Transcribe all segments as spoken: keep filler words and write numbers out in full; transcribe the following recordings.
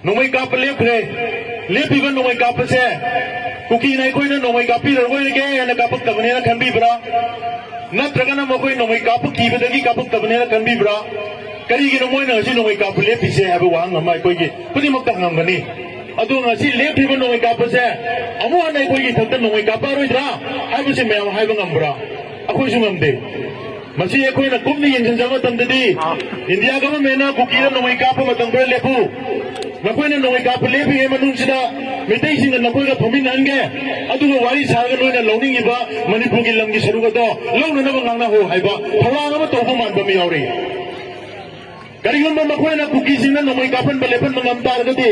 ꯅꯣꯡꯃꯩ ꯀꯥꯞꯄ ꯂꯦꯞꯈ꯭ꯔꯦ꯫ ꯂꯦꯞꯄꯤꯕ ꯅꯣꯡꯃꯩ ꯀꯥꯞꯄꯁꯦ ꯀꯨꯀꯤꯅ ꯑꯩꯈꯣꯏꯅ ꯅꯣꯡꯃꯩ ꯀꯥꯞꯄꯤꯔꯔꯣꯏꯒꯦ ꯍꯥꯏꯅ ꯀꯥꯞꯄꯛꯇꯕꯅꯦꯅ ꯈꯟꯕꯤꯕ꯭ꯔꯥ? ꯅꯠꯇ꯭ꯔꯒꯅ ꯃꯈꯣꯏ ꯅꯣꯡꯃꯩ ꯀꯥꯞꯄ ꯀꯤꯕꯗꯒꯤ ꯀꯥꯞꯄꯛꯇꯕꯅꯦꯅ ꯈꯟꯕꯤꯕ꯭ꯔꯥ? ꯀꯔꯤꯒꯤꯅꯣ ꯃꯣꯏꯅ ꯉꯁꯤ ꯅꯣꯡꯃꯩ ꯀꯥꯞꯄ ꯂꯦꯞꯄꯤꯁꯦ ꯍꯥꯏꯕ ꯋꯥꯍꯪ ꯑꯃ ꯑꯩꯈꯣꯏꯒꯤ ꯈꯨꯗꯤꯡꯃꯛꯇ ꯍꯪꯉꯝꯒꯅꯤ꯫ ꯑꯗꯨ ꯉꯁꯤ ꯂꯦꯞꯈ꯭ꯔꯤꯕ ꯅꯣꯡꯃꯩ ꯀꯥꯞꯄꯁꯦ ꯑꯃꯨꯛ ꯍꯟꯅ ꯑꯩꯈꯣꯏꯒꯤ ꯏꯊꯛꯇ ꯅꯣꯡꯃꯩ ꯀꯥꯞꯄꯛꯑꯔꯣꯏꯗ꯭ꯔꯥ ꯍꯥꯏꯕꯁꯤ ꯃꯌꯥꯝ ꯍꯥꯏꯕ ꯉꯝꯕ꯭ꯔꯥ? ꯑꯩꯈꯣꯏꯁꯨ ꯉꯝꯗꯦ꯫ ꯃꯁꯤ ꯑꯩꯈꯣꯏꯅ ꯀꯨꯞꯅ ꯌꯦꯡꯁꯤꯟꯖꯕ ꯃꯇꯝꯗꯗꯤ ꯏꯟꯗꯤꯌꯥ ꯒꯚꯔꯟꯃꯦꯟꯠꯅ ꯀꯨꯀꯤꯗ ꯅꯣꯡꯃꯩ ꯀꯥꯞꯄ ꯃꯇꯝ ꯈꯔ ꯂꯦꯞꯄꯨ, ꯅꯈꯣꯏꯅ ꯅꯣꯡꯃꯩ ꯀꯥꯞꯄ ꯂꯦꯞꯄꯤꯉꯩ ꯃꯅꯨꯡꯁꯤꯗ ꯃꯩꯇꯩꯁꯤꯡꯒ ꯅꯈꯣꯏꯒ ꯐꯝꯃꯤꯟꯅꯍꯟꯒꯦ, ꯑꯗꯨꯒ ꯋꯥꯔꯤ ꯁꯥꯔꯒ ꯅꯣꯏꯅ ꯂꯧꯅꯤꯡꯉꯤꯕ ꯃꯅꯤꯄꯨꯔꯒꯤ ꯂꯝꯒꯤ ꯁꯔꯨꯛ ꯑꯗꯣ ꯂꯧꯅꯅꯕ ꯉꯥꯡꯅꯍꯧ ꯍꯥꯏꯕ ꯊꯧꯔꯥꯡ ꯑꯃ ꯇꯧꯕ ꯃꯥꯟꯕ ꯑꯃ ꯌꯥꯎꯔꯤ꯫ ꯀꯔꯤꯒꯨꯝꯕ ꯃꯈꯣꯏꯅ ꯀꯨꯀꯤꯁꯤꯡꯅ ꯅꯣꯡꯃꯩ ꯀꯥꯞꯍꯟꯕ ꯂꯦꯞꯍꯟꯕ ꯉꯝ ꯇꯥꯔꯒꯗꯤ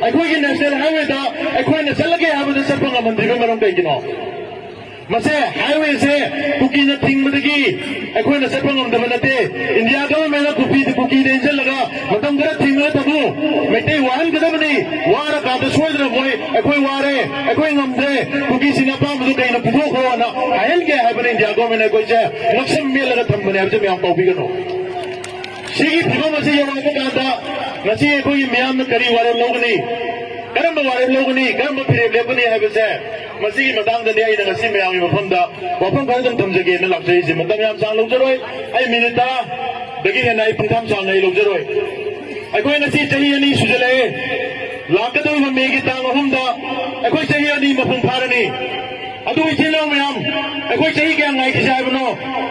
ꯑꯩꯈꯣꯏꯒꯤ ꯅꯦꯁꯅꯦꯜ ꯍꯥꯏꯋꯦꯗ ꯑꯩꯈꯣꯏꯅ ꯆꯠꯂꯒꯦ ꯍꯥꯏꯕꯗ ꯆꯠꯄ ꯉꯝꯍꯟꯗ꯭ꯔꯤꯕ ꯃꯔꯝ ꯀꯩꯒꯤꯅꯣ? ꯃꯁꯦ ꯍꯥꯏꯋꯦꯁꯦ ꯀꯨꯀꯤꯅ ꯊꯤꯡꯕꯗꯒꯤ ꯑꯩꯈꯣꯏꯅ ꯆꯠꯄ ꯉꯝꯗꯕ ꯅꯠꯇꯦ꯫ ꯏꯟꯗꯤꯌꯥ ꯒꯚꯔꯟꯃꯦꯟꯠꯅ ꯀꯨꯀꯤꯗ, ꯀꯨꯀꯤꯗ ꯏꯟꯁꯤꯜꯂꯒ ꯃꯇꯝ ꯈꯔ ꯊꯤꯡꯉꯒ ꯊꯝꯃꯨ, ꯃꯩꯇꯩ ꯋꯥꯍꯟꯒꯗꯕꯅꯤ, ꯋꯥꯔꯀꯥꯟꯗ ꯁꯣꯏꯗꯅ ꯃꯣꯏ "ꯑꯩꯈꯣꯏ ꯋꯥꯔꯦ, ꯑꯩꯈꯣꯏ ꯉꯝꯗ꯭ꯔꯦ, ꯀꯨꯀꯤꯁꯤꯡꯒꯤ ꯑꯄꯥꯝꯕꯗꯨ ꯀꯩꯅꯣ ꯄꯤꯊꯣꯛꯈ꯭ꯔꯣꯅ" ꯍꯥꯏꯍꯟꯒꯦ ꯍꯥꯏꯕꯅꯤ꯫ ꯏꯟꯗꯤꯌꯥ ꯒꯚꯔꯟꯃꯦꯟꯠꯅ ꯑꯩꯈꯣꯏꯁꯦ ꯉꯛꯁꯝ ꯃꯦꯠꯂꯒ ꯊꯝꯕꯅꯦ ꯍꯥꯏꯕꯁꯦ ꯃꯌꯥꯝ ꯀꯥꯎꯕꯤꯒꯅꯨ꯫ ꯁꯤꯒꯤ ꯐꯤꯕꯝ ꯑꯁꯤ ꯌꯧꯔꯛꯄ ꯀꯥꯟꯗ ꯉꯁꯤ ꯑꯩꯈꯣꯏꯒꯤ ꯃꯤꯌꯥꯝꯅ ꯀꯔꯤ ꯋꯥꯔꯦꯞ ꯂꯧꯒꯅꯤ, ꯀꯔꯝꯕ ꯋꯥꯔꯦꯞ ꯂꯧꯒꯅꯤ, ꯀꯔꯝꯕ ꯐꯤꯔꯦꯞ ꯂꯦꯞꯀꯅꯤ ꯍꯥꯏꯕꯁꯦ ꯃꯁꯤꯒꯤ ꯃꯇꯥꯡꯗꯅꯤ ꯑꯩꯅ ꯉꯁꯤ ꯃꯌꯥꯝꯒꯤ ꯃꯐꯝꯗ ꯋꯥꯐꯝ ꯈꯔꯗꯪ ꯊꯝꯖꯒꯦꯅ ꯂꯥꯛꯆꯔꯤꯁꯦ꯫ ꯃꯇꯝ ꯌꯥꯝ ꯁꯥꯡ ꯂꯧꯖꯔꯣꯏ, ꯑꯩ ꯃꯤꯅꯤꯠ ꯇꯔꯥꯗꯒꯤ ꯍꯦꯟꯅ ꯑꯩ ꯄꯨꯡꯊꯥꯝ ꯁꯥꯡꯅ ꯑꯩ ꯂꯧꯖꯔꯣꯏ꯫ ꯑꯩꯈꯣꯏ ꯉꯁꯤ ꯆꯍꯤ ꯑꯅꯤ ꯁꯨꯖꯜꯂꯛꯑꯦ꯫ ꯂꯥꯛꯀꯗꯧꯔꯤꯕ ꯃꯦꯒꯤ ꯇꯥꯡ ꯑꯍꯨꯝꯗ ꯑꯩꯈꯣꯏ ꯆꯍꯤ ꯑꯅꯤ ꯃꯄꯨꯡ ꯐꯥꯔꯅꯤ꯫ ꯑꯗꯨ ꯏꯆꯤꯜ ꯏꯅꯥꯎ ꯃꯌꯥꯝ, ꯑꯩꯈꯣꯏ ꯆꯍꯤ ꯀꯌꯥ ꯉꯥꯏꯈꯤꯁꯦ ꯍꯥꯏꯕꯅꯣ?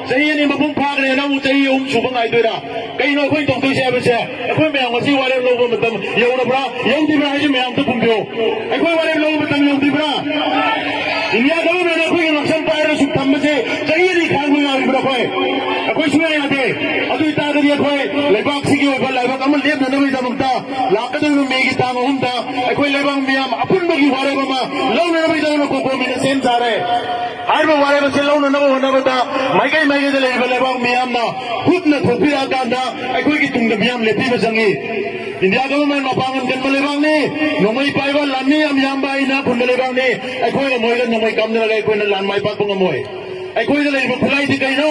ꯆꯍꯤ ꯑꯅꯤ ꯃꯄꯨꯡ ꯐꯥꯈ꯭ꯔꯦꯅ ꯑꯃꯨꯛ ꯆꯍꯤ ꯑꯍꯨꯝ ꯁꯨꯕ ꯉꯥꯏꯗꯣꯏꯔꯥ? ꯀꯩꯅꯣ ꯑꯩꯈꯣꯏ ꯇꯧꯗꯣꯏꯁꯦ ꯍꯥꯏꯕꯁꯦ? ꯑꯩꯈꯣꯏ ꯃꯌꯥꯝ ꯉꯁꯤ ꯋꯥꯔꯦꯞ ꯂꯧꯕ ꯃꯇꯝ ꯌꯧꯔꯕ꯭ꯔꯥ, ꯌꯧꯗ꯭ꯔꯤꯕ꯭ꯔꯥ ꯍꯥꯏꯁꯦ ꯃꯌꯥꯝ ꯑꯝꯇ ꯐꯣꯡꯕꯤꯌꯨ꯫ ꯑꯩꯈꯣꯏ ꯋꯥꯔꯦꯞ ꯂꯧꯕ ꯃꯇꯝ ꯌꯧꯗ꯭ꯔꯤꯕ꯭ꯔꯥ? ꯏꯟꯗꯤꯌꯥ ꯒꯚꯔꯟꯃꯦꯟꯠꯅ ꯑꯩꯈꯣꯏꯒꯤ ꯉꯛꯁꯝ ꯄꯥꯏꯔꯒ ꯁꯨꯝ ꯊꯝꯕꯁꯦ ꯆꯍꯤ ꯑꯅꯤ ꯈꯥꯡꯕ ꯌꯥꯔꯤꯕ꯭ꯔꯥ ꯑꯩꯈꯣꯏ? ꯑꯩꯈꯣꯏ ꯁꯨꯡꯌꯥ ꯌꯥꯗꯦ꯫ ꯑꯗꯨ ꯑꯣꯏꯇꯥꯔꯒꯗꯤ ꯑꯩꯈꯣꯏ ꯂꯩꯕꯥꯛꯁꯤꯒꯤ ꯑꯣꯏꯕ ꯂꯥꯏꯕꯛ ꯑꯃ ꯂꯦꯞꯅꯅꯕꯒꯤꯗꯃꯛꯇ ꯂꯥꯛꯀꯗꯧꯔꯤꯕ ꯃꯦꯒꯤ ꯇꯥꯡ ꯑꯍꯨꯝꯗ ꯑꯩꯈꯣꯏ ꯂꯩꯕꯥꯛ ꯃꯤꯌꯥꯝ ꯑꯄꯨꯟꯕꯒꯤ ꯋꯥꯔꯦꯞ ꯑꯃ ꯂꯧꯅꯅꯕꯒꯤꯗꯃꯛ ꯀꯣꯀꯣꯃꯤꯅ ꯁꯦꯝ ꯁꯥꯔꯦ꯫ ꯍꯥꯏꯔꯤꯕ ꯋꯥꯔꯦꯞ ꯑꯁꯤ ꯂꯧꯅꯅꯕ ꯍꯣꯠꯅꯕꯗ ꯃꯥꯏꯀꯩ ꯃꯥꯏꯀꯩꯗ ꯂꯩꯔꯤꯕ ꯂꯩꯕꯥꯛ ꯃꯤꯌꯥꯝꯅ ꯍꯨꯞꯅ ꯊꯣꯛꯄꯤꯔꯛꯑꯀꯥꯟꯗ ꯑꯩꯈꯣꯏꯒꯤ ꯇꯨꯡꯗ ꯃꯤꯌꯥꯝ ꯂꯦꯞꯄꯤꯕ ꯆꯪꯏ꯫ ꯏꯟꯗꯤꯌꯥ ꯒꯚꯔꯟꯃꯦꯟꯠ ꯃꯄꯥꯡꯒꯜ ꯀꯟꯕ ꯂꯩꯕꯥꯛꯅꯤ, ꯅꯣꯡꯃꯩ ꯄꯥꯏꯕ ꯂꯥꯟꯃꯤ ꯌꯥꯝ ꯌꯥꯝꯕ ꯏꯅꯥꯛ ꯈꯨꯟꯕ ꯂꯩꯕꯥꯛꯅꯤ꯫ ꯑꯩꯈꯣꯏꯒ ꯃꯣꯏꯒ ꯅꯣꯡꯃꯩ ꯀꯥꯞꯅꯔꯒ ꯑꯩꯈꯣꯏꯅ ꯂꯥꯟ ꯃꯥꯏ ꯄꯥꯛꯄ ꯉꯝꯃꯣꯏ꯫ ꯑꯩꯈꯣꯏꯗ ꯂꯩꯔꯤꯕ ꯈꯨꯠꯂꯥꯏꯗꯤ ꯀꯩꯅꯣ?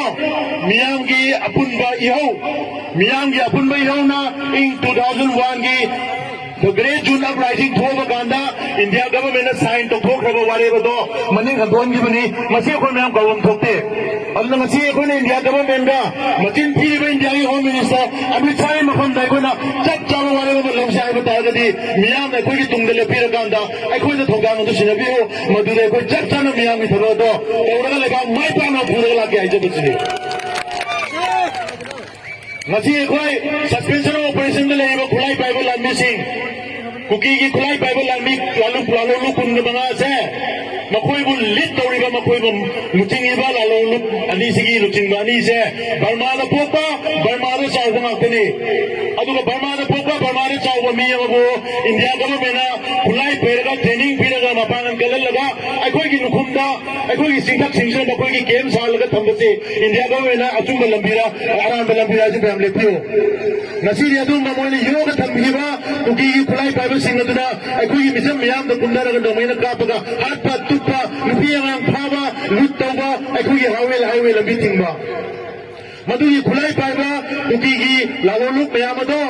ꯃꯤꯌꯥꯝꯒꯤ ꯑꯄꯨꯟꯕ ꯏꯍꯧ꯫ ꯃꯤꯌꯥꯝꯒꯤ ꯑꯄꯨꯟꯕ ꯏꯍꯧꯅ ꯏꯪ ꯇꯨ ꯊꯥꯎꯖꯟ ꯋꯥꯟꯒꯤ The Great June Uprising ꯊꯣꯛꯑꯕ ꯀꯥꯟꯗ ꯏꯟꯗꯤꯌꯥ ꯒꯚꯔꯟꯃꯦꯟꯠꯅ ꯁꯥꯏꯟ ꯇꯧꯊꯣꯛꯈ꯭ꯔꯕ ꯋꯥꯔꯦꯞ ꯑꯗꯣ ꯃꯅꯤꯡ ꯍꯟꯗꯣꯛꯍꯟꯈꯤꯕꯅꯤ꯫ ꯃꯁꯤ ꯑꯩꯈꯣꯏ ꯃꯌꯥꯝ ꯀꯥꯎꯐꯝ ꯊꯣꯛꯇꯦ꯫ ꯑꯗꯨꯅ ꯉꯁꯤ ꯑꯩꯈꯣꯏꯅ ꯏꯟꯗꯤꯌꯥ ꯒꯚꯔꯟꯃꯦꯟꯠꯀ ꯃꯆꯤꯟ ꯊꯤꯔꯤꯕ ꯏꯟꯗꯤꯌꯥꯒꯤ ꯍꯣꯝ ꯃꯤꯅꯤꯁꯇꯔ ꯑꯃꯤꯠ ꯁꯥꯍꯒꯤ ꯃꯐꯝꯗ ꯑꯩꯈꯣꯏꯅ ꯆꯞ ꯆꯥꯕ ꯋꯥꯔꯦꯞ ꯑꯃ ꯂꯧꯁꯦ ꯍꯥꯏꯕ ꯇꯥꯔꯒꯗꯤ ꯃꯤꯌꯥꯝꯅ ꯑꯩꯈꯣꯏꯒꯤ ꯇꯨꯡꯗ ꯂꯦꯞꯄꯤꯔꯀꯥꯟꯗ ꯑꯩꯈꯣꯏꯗ ꯊꯧꯗꯥꯡ ꯑꯗꯨ ꯁꯤꯟꯅꯕꯤꯌꯨ꯫ ꯃꯗꯨꯗ ꯑꯩꯈꯣꯏ ꯆꯞ ꯆꯥꯅ ꯃꯤꯌꯥꯝꯒꯤ ꯊꯕꯛ ꯑꯗꯣ ꯇꯧꯔꯒ ꯂꯩꯕꯥꯛ ꯃꯥꯏ ꯄꯥꯛꯅ ꯄꯨꯔꯒ ꯂꯥꯛꯀꯦ ꯍꯥꯏꯖꯕꯁꯤꯅꯤ꯫ ꯉꯁꯤ ꯑꯩꯈꯣꯏ ꯁꯁꯄꯦꯟꯁꯟ ꯑꯣꯄꯔꯦꯁꯟꯗ ꯂꯩꯔꯤꯕ ꯈꯨꯠꯂꯥꯏ ꯄꯥꯏꯕ ꯂꯥꯟꯃꯤꯁꯤꯡ, ꯀꯨꯀꯤꯒꯤ ꯈꯨꯠꯂꯥꯏ ꯄꯥꯏꯕ ꯂꯥꯟꯃꯤ, ꯂꯥꯂꯨ-, ꯂꯥꯂꯣꯡꯂꯨꯞ ꯀꯨꯟꯒ ꯃꯉꯥꯁꯦ, ꯃꯈꯣꯏꯕꯨ ꯂꯤꯗ ꯇꯧꯔꯤꯕ, ꯃꯈꯣꯏꯕꯨ ꯂꯨꯆꯤꯡꯉꯤꯕ ꯂꯥꯂꯣꯡꯂꯨꯞ ꯑꯅꯤꯁꯤꯒꯤ ꯂꯨꯆꯤꯡꯕ ꯑꯅꯤꯁꯦ ꯕꯔꯃꯥꯗ ꯄꯣꯛꯄ, ꯕꯔꯃꯥꯗ ꯆꯥꯎꯕ ꯉꯥꯛꯇꯅꯤ꯫ ꯑꯗꯨꯒ ꯕꯔꯃꯥꯗ ꯄꯣꯛꯄ, ꯕꯔꯃꯥꯗ ꯆꯥꯎꯕ ꯃꯤ ꯑꯃꯕꯨ ꯏꯟꯗꯤꯌꯥ ꯒꯚꯔꯟꯃꯦꯟꯠꯅ ꯈꯨꯠꯂꯥꯏ ꯄꯩꯔꯒ, ꯇ꯭ꯔꯦꯅꯤꯡ ꯄꯤꯔꯒ, ꯃꯄꯥꯡꯒꯜ ꯀꯜꯍꯜꯂꯒ ꯑꯩꯈꯣꯏꯒꯤ ꯅꯨꯈꯨꯝꯗ, ꯑꯩꯈꯣꯏꯒꯤ ꯆꯤꯡꯊꯛꯁꯤꯡꯁꯤꯗ ꯃꯈꯣꯏꯒꯤ ꯀꯦꯝꯞ ꯁꯥꯍꯜꯂꯒ ꯊꯝꯕꯁꯤ ꯏꯟꯗꯤꯌꯥ ꯒꯚꯔꯟꯃꯦꯟꯠꯅ ꯑꯆꯨꯝꯕ ꯂꯝꯕꯤꯔ ꯑꯔꯥꯟꯕ ꯂꯝꯕꯤꯔ ꯍꯥꯏꯁꯤ ꯃꯌꯥꯝ ꯂꯦꯞꯄꯤꯌꯨ꯫ ꯉꯁꯤꯗꯤ ꯑꯗꯨꯒꯨꯝꯕ ꯃꯣꯏꯅ ꯌꯣꯛꯑꯒ ꯊꯝꯕꯤꯈꯤꯕ ꯀꯨꯀꯤꯒꯤ ꯈꯨꯠꯂꯥꯏ ꯄꯥꯏꯕꯁꯤꯡ ꯑꯗꯨꯅ ꯑꯩꯈꯣꯏꯒꯤ ꯃꯤꯆꯝ ꯃꯤꯌꯥꯝꯗ ꯀꯨꯝꯊꯔꯒ ꯅꯣꯡꯃꯩꯅ ꯀꯥꯞꯄꯒ ꯍꯥꯠꯄ, ꯇꯨꯞꯄ, ꯅꯨꯄꯤ ꯑꯉꯥꯡ ꯐꯥꯕ, ꯂꯨꯠ ꯇꯧꯕ, ꯑꯩꯈꯣꯏꯒꯤ ꯍꯥꯏꯋꯦ, ꯍꯥꯏꯋꯦ ꯂꯝꯕꯤ ꯊꯤꯡꯕ꯫ ꯃꯗꯨꯒꯤ ꯈꯨꯠꯂꯥꯏ ꯄꯥꯏꯕ ꯀꯨꯀꯤꯒꯤ ꯂꯥꯂꯣꯟꯂꯨꯞ ꯃꯌꯥꯝ ꯑꯗꯣ,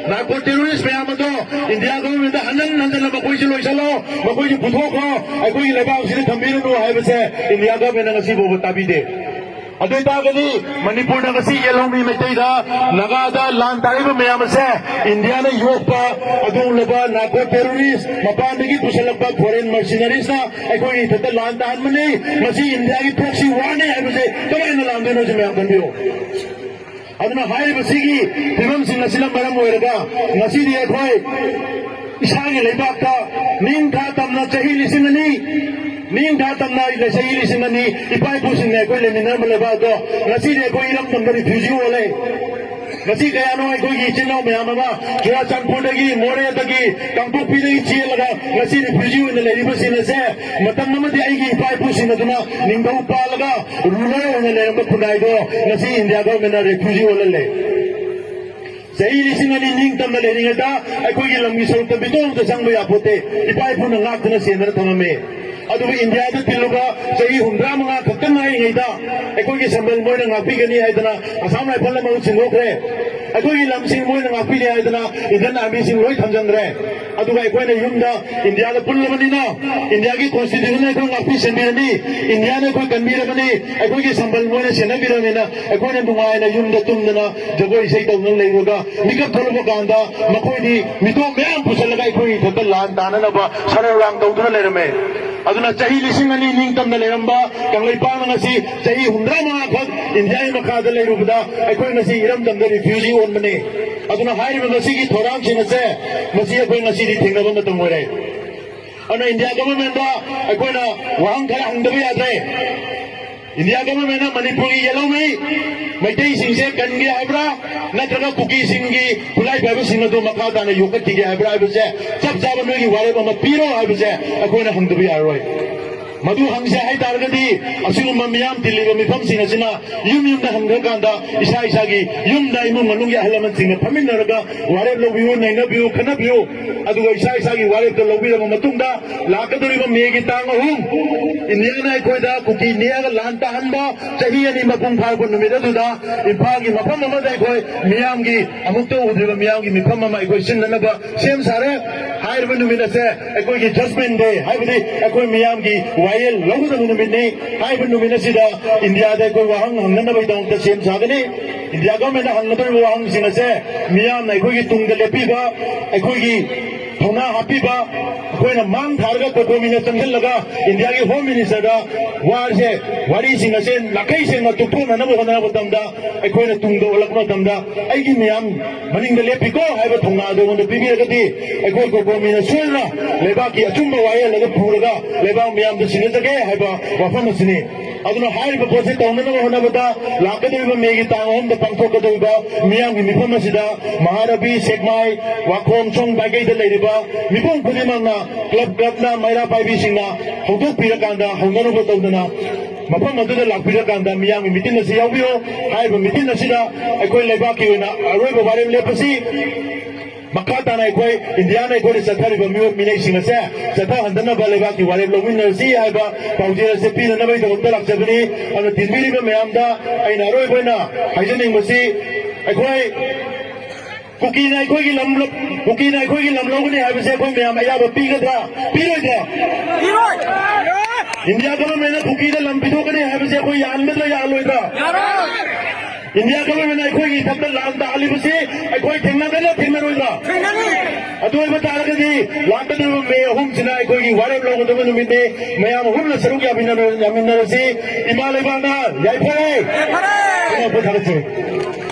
ꯅꯥꯔꯀꯣ ꯇꯦꯔꯣꯔꯤꯁ ꯃꯌꯥꯝ ꯑꯗꯣ ꯏꯟꯗꯤꯌꯥ ꯒꯚꯔꯟꯃꯦꯟꯠꯇ ꯍꯟꯖꯟ ꯍꯟꯖꯟꯅ ꯃꯈꯣꯏꯁꯤ ꯂꯣꯏꯁꯤꯜꯂꯣ, ꯃꯈꯣꯏꯁꯤ ꯄꯨꯊꯣꯛꯈ꯭ꯔꯣ, ꯑꯩꯈꯣꯏꯒꯤ ꯂꯩꯕꯥꯛꯁꯤꯗ ꯊꯝꯕꯤꯔꯅꯨ ꯍꯥꯏꯕꯁꯦ ꯏꯟꯗꯤꯌꯥ ꯒꯚꯔꯟꯃꯦꯟꯠꯅ ꯉꯁꯤ ꯐꯥꯎꯕ ꯇꯥꯕꯤꯗꯦ꯫ ꯑꯗꯨ ꯑꯣꯏꯇꯥꯔꯒꯗꯤ ꯃꯅꯤꯄꯨꯔꯗ ꯉꯁꯤ ꯌꯦꯜꯍꯧꯃꯤ ꯃꯩꯇꯩꯗ, ꯅꯥꯒꯥꯗ ꯂꯥꯟ ꯇꯥꯔꯤꯕ ꯃꯌꯥꯝ ꯑꯁꯦ ꯏꯟꯗꯤꯌꯥꯅ ꯌꯣꯛꯄ ꯑꯗꯨꯒꯨꯝꯂꯕ ꯅꯥꯔꯀꯣ ꯇꯦꯔꯣꯔꯤꯁ, ꯃꯄꯥꯟꯗꯒꯤ ꯄꯨꯁꯤꯜꯂꯛꯄ ꯐꯣꯔꯦꯟ ꯃꯔꯁꯤꯅꯔꯤꯁꯅ ꯑꯩꯈꯣꯏꯒꯤ ꯏꯊꯠꯇ ꯂꯥꯟ ꯇꯥꯍꯟꯕꯅꯤ꯫ ꯃꯁꯤ ꯏꯟꯗꯤꯌꯥꯒꯤ ꯄ꯭ꯔꯣꯛꯁꯤ ꯋꯥꯔꯅꯤ ꯍꯥꯏꯕꯁꯦ ꯀꯃꯥꯏꯅ ꯂꯥꯟꯗꯣꯏꯅꯣ ꯁꯤ ꯃꯌꯥꯝ ꯈꯟꯕꯤꯌꯨ꯫ ꯑꯗꯨꯅ ꯍꯥꯏꯔꯤꯕꯁꯤꯒꯤ ꯐꯤꯕꯝꯁꯤꯡ ꯑꯁꯤꯅ ꯃꯔꯝ ꯑꯣꯏꯔꯒ ꯉꯁꯤꯗꯤ ꯑꯩꯈꯣꯏ ꯏꯁꯥꯒꯤ ꯂꯩꯕꯥꯛꯇ ꯅꯤꯡꯊꯥ ꯇꯝꯅ ꯆꯍꯤ ꯂꯤꯁꯤꯡ ꯑꯅꯤ, ꯅꯤꯡꯊꯥ ꯇꯝꯅ ꯆꯍꯤ ꯂꯤꯁꯤꯡ ꯑꯅꯤ ꯏꯄꯥ ꯏꯄꯨꯁꯤꯡꯅ ꯑꯩꯈꯣꯏ ꯂꯩꯃꯤꯟꯅꯔꯝꯕ ꯂꯩꯕꯥꯛ ꯑꯗꯣ ꯉꯁꯤꯗꯤ ꯑꯩꯈꯣꯏ ꯏꯔꯝꯗꯝꯗ ꯔꯤꯐ꯭ꯌꯨꯖꯤ ꯑꯣꯜꯂꯦ꯫ ꯉꯁꯤ ꯀꯌꯥꯅꯣ ꯑꯩꯈꯣꯏꯒꯤ ꯏꯆꯤꯟ ꯏꯅꯥꯎ ꯃꯌꯥꯝ ꯑꯃ ꯆꯨꯔꯥꯆꯥꯟꯄꯨꯔꯗꯒꯤ, ꯃꯣꯔꯦꯗꯒꯤ, ꯀꯥꯡꯄꯣꯛꯄꯤꯗꯒꯤ ꯆꯦꯜꯂꯒ ꯉꯁꯤ ꯔꯤꯐ꯭ꯌꯨꯖꯤ ꯑꯣꯏꯅ ꯂꯩꯔꯤꯕꯁꯤꯡ ꯑꯁꯦ ꯃꯇꯝ ꯑꯃꯗꯤ ꯑꯩꯒꯤ ꯏꯄꯥ ꯏꯄꯨꯁꯤꯡ ꯑꯗꯨꯅ ꯅꯤꯡꯊꯧ ꯄꯥꯜꯂꯒ ꯔꯨꯂꯔ ꯑꯣꯏꯅ ꯂꯩꯔꯝꯕ ꯈꯨꯟꯅꯥꯏꯗꯣ ꯉꯁꯤ ꯏꯟꯗꯤꯌꯥ ꯒꯚꯔꯟꯃꯦꯟꯠꯅ ꯔꯤꯐ꯭ꯌꯨꯖꯤ ꯑꯣꯜꯍꯜꯂꯦ꯫ ꯆꯍꯤ ꯂꯤꯁꯤꯡ ꯑꯅꯤ ꯅꯤꯡꯇꯝꯅ ꯂꯩꯔꯤꯉꯩꯗ ꯑꯩꯈꯣꯏꯒꯤ ꯂꯝꯒꯤ ꯁꯔꯨꯛꯇ ꯃꯤꯇꯣꯝ ꯑꯃꯇ ꯆꯪꯕ ꯌꯥꯄꯣꯠꯇꯦ꯫ ꯏꯄꯥ ꯏꯄꯨꯅ ꯉꯥꯛꯇꯨꯅ ꯁꯦꯟꯗꯅ ꯊꯝꯃꯝꯃꯦ꯫ ꯑꯗꯨꯕꯨ ꯏꯟꯗꯤꯌꯥꯗ ꯇꯤꯜꯂꯨꯕ ꯆꯍꯤ ꯍꯨꯝꯗ꯭ꯔꯥ ꯃꯉꯥ ꯈꯛꯇ ꯉꯥꯏꯔꯤꯉꯩꯗ ꯑꯩꯈꯣꯏꯒꯤ ꯁꯝꯕꯜ ꯃꯣꯏꯅ ꯉꯥꯛꯄꯤꯒꯅꯤ ꯍꯥꯏꯗꯅ ꯑꯁꯥꯝ ꯔꯥꯏꯐꯜꯅ ꯃꯍꯨꯠ ꯁꯤꯟꯗꯣꯛꯈ꯭ꯔꯦ꯫ ꯑꯩꯈꯣꯏꯒꯤ ꯂꯝꯁꯤꯡ ꯃꯣꯏꯅ ꯉꯥꯛꯄꯤꯔꯦ ꯍꯥꯏꯗꯅ Indian Armyꯁꯤꯡ ꯂꯣꯏ ꯊꯝꯖꯤꯟꯈ꯭ꯔꯦ꯫ ꯑꯗꯨꯒ ꯑꯩꯈꯣꯏꯅ ꯌꯨꯝꯗ Indiaꯗ ꯄꯨꯜꯂꯕꯅꯤꯅ, Indiaꯒꯤ Constitutionꯅ ꯑꯩꯈꯣꯏ ꯉꯥꯛꯄꯤ ꯁꯦꯟꯕꯤꯔꯅꯤ, Indiaꯅ ꯑꯩꯈꯣꯏ ꯀꯟꯕꯤꯔꯕꯅꯤ, ꯑꯩꯈꯣꯏꯒꯤ ꯁꯝꯕꯜ ꯃꯣꯏꯅ ꯁꯦꯟꯅꯕꯤꯔꯕꯅꯤꯅ ꯑꯩꯈꯣꯏꯅ ꯅꯨꯡꯉꯥꯏꯅ ꯌꯨꯝꯗ ꯇꯨꯝꯗꯅ ꯖꯒꯣꯏ ꯏꯁꯩ ꯇꯧꯗꯨꯅ ꯂꯩꯔꯨꯔꯒ ꯃꯤꯀꯞ ꯊꯣꯛꯂꯛꯄ ꯀꯥꯟꯗ ꯃꯈꯣꯏꯗꯤ ꯃꯤꯇꯣꯞ ꯃꯌꯥꯝ ꯄꯨꯁꯜꯂꯒ ꯑꯩꯈꯣꯏ ꯏꯊꯛꯇ ꯂꯥꯟ ꯇꯥꯅꯅꯕ ꯁꯔꯧ ꯂꯥꯡ ꯇꯧꯗꯨꯅ ꯂꯩꯔꯝꯃꯦ꯫ ꯑꯗꯨꯅ ꯆꯍꯤ ꯂꯤꯁꯤꯡ ꯑꯅꯤ ꯅꯤꯡꯇꯝꯅ ꯂꯩꯔꯝꯕ ꯀꯪꯂꯩꯄꯥꯛꯅ ꯉꯁꯤ ꯆꯍꯤ ꯍꯨꯝꯗ꯭ꯔꯥ ꯃꯉꯥ ꯈꯛ Indiaꯒꯤ ꯃꯈꯥꯗ ꯂꯩꯔꯨꯕꯗ ꯑꯩꯈꯣꯏ ꯉꯁꯤ ꯏꯔꯝꯗꯝꯗ refugee ꯑꯣꯟꯕꯅꯤ꯫ ꯑꯗꯨꯅ ꯍꯥꯏꯔꯤꯕ ꯉꯁꯤꯒꯤ ꯊꯧꯔꯥꯡꯁꯤꯡ ꯑꯁꯦ ꯃꯁꯤ ꯑꯩꯈꯣꯏ ꯉꯁꯤꯗꯤ ꯊꯦꯡꯅꯕ ꯃꯇꯝ ꯑꯣꯏꯔꯦ꯫ ꯑꯗꯨꯅ India governmentꯗ ꯑꯩꯈꯣꯏꯅ ꯋꯥꯍꯪ ꯈꯔ ꯍꯪꯗꯕ ꯌꯥꯗ꯭ꯔꯦ꯫ India governmentꯅ ꯃꯅꯤꯄꯨꯔꯒꯤ ꯌꯦꯜꯍꯧꯃꯤ ꯃꯩꯇꯩꯁꯤꯡꯁꯦ ꯀꯟꯒꯦ ꯍꯥꯏꯕ꯭ꯔꯥ, ꯅꯠꯇ꯭ꯔꯒ ꯀꯨꯀꯤꯁꯤꯡꯒꯤ ꯈꯨꯠꯂꯥꯏ ꯄꯥꯏꯕꯁꯤꯡ ꯑꯗꯨ ꯃꯈꯥ ꯇꯥꯅ ꯌꯣꯛꯈꯠꯈꯤꯒꯦ ꯍꯥꯏꯕ꯭ꯔꯥ ꯍꯥꯏꯕꯁꯦ ꯆꯞ ꯆꯥꯕ ꯅꯣꯏꯒꯤ ꯋꯥꯔꯦꯞ ꯑꯃ ꯄꯤꯔꯣ ꯍꯥꯏꯕꯁꯦ ꯑꯩꯈꯣꯏꯅ ꯍꯪꯗꯕ ꯌꯥꯔꯔꯣꯏ꯫ ꯃꯗꯨ ꯍꯪꯁꯦ ꯍꯥꯏ ꯇꯥꯔꯒꯗꯤ ꯑꯁꯤꯒꯨꯝꯕ ꯃꯤꯌꯥꯝ ꯇꯤꯜꯂꯤꯕ ꯃꯤꯐꯝꯁꯤꯡ ꯑꯁꯤꯅ ꯌꯨꯝ ꯌꯨꯝꯗ ꯍꯟꯈ꯭ꯔꯀꯥꯟꯗ ꯏꯁꯥ ꯏꯁꯥꯒꯤ ꯌꯨꯝꯗ ꯏꯃꯨꯡ ꯃꯅꯨꯡꯒꯤ ꯑꯍꯜ ꯂꯃꯟꯁꯤꯡꯅ ꯐꯝꯃꯤꯟꯅꯔꯒ ꯋꯥꯔꯦꯞ ꯂꯧꯕꯤꯌꯨ, ꯅꯩꯅꯕꯤꯌꯨ, ꯈꯟꯅꯕꯤꯌꯨ꯫ ꯑꯗꯨꯒ ꯏꯁꯥ ꯏꯁꯥꯒꯤ ꯋꯥꯔꯦꯞꯇ ꯂꯧꯕꯤꯔꯕ ꯃꯇꯨꯡꯗ ꯂꯥꯛꯀꯗꯧꯔꯤꯕ ꯃꯦꯒꯤ ꯇꯥꯡ ꯑꯍꯨꯝ Indiaꯅ ꯑꯩꯈꯣꯏꯗ ꯀꯨꯀꯤ ꯅꯦꯛꯑꯒ ꯂꯥꯟ ꯇꯥꯍꯟꯕ ꯆꯍꯤ ꯑꯅꯤ ꯃꯄꯨꯡ ꯐꯥꯔꯛꯄ ꯅꯨꯃꯤꯠ ꯑꯗꯨꯗ ꯏꯝꯐꯥꯜꯒꯤ ꯃꯐꯝ ꯑꯃꯗ ꯑꯩꯈꯣꯏ ꯃꯤꯌꯥꯝꯒꯤ ꯑꯃꯨꯛꯇ ꯎꯗ꯭ꯔꯤꯕ ꯃꯤꯌꯥꯝꯒꯤ ꯃꯤꯐꯝ ꯑꯃ ꯑꯩꯈꯣꯏ ꯁꯤꯟꯅꯅꯕ ꯁꯦꯝ ꯁꯥꯔꯦ꯫ ꯍꯥꯏꯔꯤꯕ ꯅꯨꯃꯤꯠ ꯑꯁꯦ ꯑꯩꯈꯣꯏꯒꯤ judgment day, ꯍꯥꯏꯕꯗꯤ ꯑꯩꯈꯣꯏ ꯃꯤꯌꯥꯝꯒꯤ ꯋꯥꯌꯦꯜ ꯂꯧꯒꯗꯕ ꯅꯨꯃꯤꯠꯅꯤ꯫ ꯍꯥꯏꯔꯤꯕ ꯅꯨꯃꯤꯠ ꯑꯁꯤꯗ Indiaꯗ ꯑꯩꯈꯣꯏ ꯋꯥꯍꯪ ꯍꯪꯅꯅꯕꯒꯤꯗꯃꯛꯇ ꯁꯦꯝ ꯁꯥꯒꯅꯤ꯫ India governmentꯅ ꯍꯪꯒꯗꯧꯔꯤꯕ ꯋꯥꯍꯪꯁꯤꯡ ꯑꯁꯦ ꯃꯤꯌꯥꯝꯅ ꯑꯩꯈꯣꯏꯒꯤ ꯇꯨꯡꯗ ꯂꯦꯞꯄꯤꯕ, ꯑꯩꯈꯣꯏꯒꯤ ꯊꯧꯅꯥ ꯍꯥꯞꯄꯤꯕ, ꯑꯩꯈꯣꯏꯅ ꯃꯥꯡ ꯊꯥꯔꯒ COCOMIꯅ ꯆꯪꯁꯤꯜꯂꯒ Indiaꯒꯤ Home Ministerꯗ ꯋꯥꯔꯤꯁꯦ, ꯋꯥꯔꯤꯁꯤꯡ ꯑꯁꯦ ꯅꯥꯈꯩ ꯁꯦꯡꯅ ꯇꯨꯞꯊꯣꯛꯅꯅꯕ ꯍꯣꯠꯅꯕ ꯃꯇꯝꯗ, ꯑꯩꯈꯣꯏꯅ ꯇꯨꯡꯗ ꯑꯣꯜꯂꯛꯄ ꯃꯇꯝꯗ ꯑꯩꯒꯤ ꯃꯤꯌꯥꯝ ꯃꯅꯤꯡꯗ ꯂꯦꯞꯄꯤꯀꯣ ꯍꯥꯏꯕ ꯊꯧꯅꯥ ꯑꯗꯨ ꯑꯩꯉꯣꯟꯗ ꯄꯤꯕꯤꯔꯒꯗꯤ ꯑꯩꯈꯣꯏ COCOMIꯅ ꯁꯣꯏꯗꯅ ꯂꯩꯕꯥꯛꯀꯤ ꯑꯆꯨꯝꯕ ꯋꯥꯌꯦꯜ ꯑꯗꯨ ꯄꯨꯔꯒ ꯂꯩꯕꯥꯛ ꯃꯤꯌꯥꯝꯗ ꯁꯤꯟꯅꯖꯒꯦ ꯍꯥꯏꯕ ꯋꯥꯐꯝ ꯑꯁꯤꯅꯤ꯫ ꯑꯗꯨꯅ ꯍꯥꯏꯔꯤꯕ ꯄꯣꯠꯁꯤ ꯇꯧꯅꯅꯕ ꯍꯣꯠꯅꯕꯗ ꯂꯥꯛꯀꯗꯧꯔꯤꯕ ꯃꯦꯒꯤ ꯇꯥꯡ ꯑꯍꯨꯝꯗ ꯄꯥꯡꯊꯣꯛꯀꯗꯧꯔꯤꯕ ꯃꯤꯌꯥꯝꯒꯤ ꯃꯤꯐꯝ ꯑꯁꯤꯗ ꯃꯍꯥꯔꯕꯤ, ꯁꯦꯛꯃꯥꯏ, ꯋꯥꯈꯣꯝ, ꯁꯣꯝ ꯃꯥꯏꯀꯩꯗ ꯂꯩꯔꯤꯕ ꯃꯤꯄꯨꯝ ꯈꯨꯗꯤꯡꯃꯛꯅ club clubꯅ ꯃꯩꯔꯥ ꯄꯥꯏꯕꯤꯁꯤꯡꯅ ꯍꯧꯗꯣꯛꯄꯤꯔꯀꯥꯟꯗ ꯍꯧꯅꯔꯨꯕ ꯇꯧꯗꯅ ꯃꯐꯝ ꯑꯗꯨꯗ ꯂꯥꯛꯄꯤꯔꯀꯥꯟꯗ ꯃꯤꯌꯥꯝꯒꯤ meeting ꯑꯁꯤ ꯌꯥꯎꯕꯤꯌꯨ꯫ ꯍꯥꯏꯔꯤꯕ meeting ꯑꯁꯤꯗ ꯑꯩꯈꯣꯏ ꯂꯩꯕꯥꯛꯀꯤ ꯑꯣꯏꯅ ꯑꯔꯣꯏꯕ ꯋꯥꯔꯦꯞ ꯂꯦꯞꯄꯁꯤ꯫ ꯃꯈꯥ ꯇꯥꯅ ꯑꯩꯈꯣꯏ Indiaꯅ ꯑꯩꯈꯣꯏꯗ ꯆꯠꯊꯔꯤꯕ ꯃꯤꯑꯣꯠ ꯃꯤꯅꯩꯁꯤꯡ ꯑꯁꯦ ꯆꯠꯊꯍꯟꯗꯅꯕ ꯂꯩꯕꯥꯛꯀꯤ ꯋꯥꯔꯦꯞ ꯂꯧꯃꯤꯟꯅꯔꯁꯤ ꯍꯥꯏꯕ ꯄꯥꯎꯖꯦꯜ ꯑꯁꯦ ꯄꯤꯅꯅꯕꯒꯤꯗꯃꯛꯇ ꯂꯥꯛꯆꯕꯅꯤ꯫ ꯑꯗꯨꯅ ꯇꯤꯟꯕꯤꯔꯤꯕ ꯃꯌꯥꯝꯗ ꯑꯩꯅ ꯑꯔꯣꯏꯕ ꯑꯣꯏꯅ ꯍꯥꯏꯖꯅꯤꯡꯕꯁꯤ, ꯑꯩꯈꯣꯏ ꯀꯨꯀꯤꯅ ꯑꯩꯈꯣꯏꯒꯤ ꯂꯝ ꯀꯨꯀꯤꯅ ꯑꯩꯈꯣꯏꯒꯤ ꯂꯝ ꯂꯧꯒꯅꯤ ꯍꯥꯏꯕꯁꯦ ꯑꯩꯈꯣꯏ ꯃꯌꯥꯝ ꯑꯌꯥꯕ ꯄꯤꯒꯗ꯭ꯔꯥ? ꯄꯤꯔꯣꯏꯗ꯭ꯔꯥ? ꯏꯟꯗꯤꯌꯥ ꯒꯚꯔꯟꯃꯦꯟꯠꯅ ꯀꯨꯀꯤꯗ ꯂꯝ ꯄꯤꯊꯣꯛꯀꯅꯤ ꯍꯥꯏꯕꯁꯦ ꯑꯩꯈꯣꯏ ꯌꯥꯍꯟꯒꯗ꯭ꯔꯥ, ꯌꯥꯍꯜꯂꯣꯏꯗ꯭ꯔꯥ? ꯏꯟꯗꯤꯌꯥ ꯒꯚꯔꯟꯃꯦꯟꯠꯅ ꯑꯩꯈꯣꯏꯒꯤ ꯏꯊꯛꯇ ꯂꯥꯟ ꯇꯥꯍꯜꯂꯤꯕꯁꯤ ꯑꯩꯈꯣꯏ ꯊꯦꯡꯅꯒꯗ꯭ꯔꯥ, ꯊꯦꯡꯅꯔꯣꯏꯗ꯭ꯔꯥ? ꯑꯗꯨ ꯑꯣꯏꯕ ꯇꯥꯔꯒꯗꯤ ꯂꯥꯛꯀꯗꯧꯔꯤꯕ ꯃꯦ ꯑꯍꯨꯝꯁꯤꯅ ꯑꯩꯈꯣꯏꯒꯤ ꯋꯥꯔꯦꯞ ꯂꯧꯒꯗꯕ ꯅꯨꯃꯤꯠꯅꯤ꯫ ꯃꯌꯥꯝ ꯑꯍꯨꯝꯅ ꯁꯔꯨꯛ ꯌꯥꯃꯤꯟꯅꯔ-, ꯌꯥꯃꯤꯟꯅꯔꯁꯤ꯫ ꯏꯃꯥ ꯂꯩꯕꯥꯛꯅ ꯌꯥꯏꯐꯔꯦ꯫ ꯊꯥꯒꯠꯆꯔꯤ꯫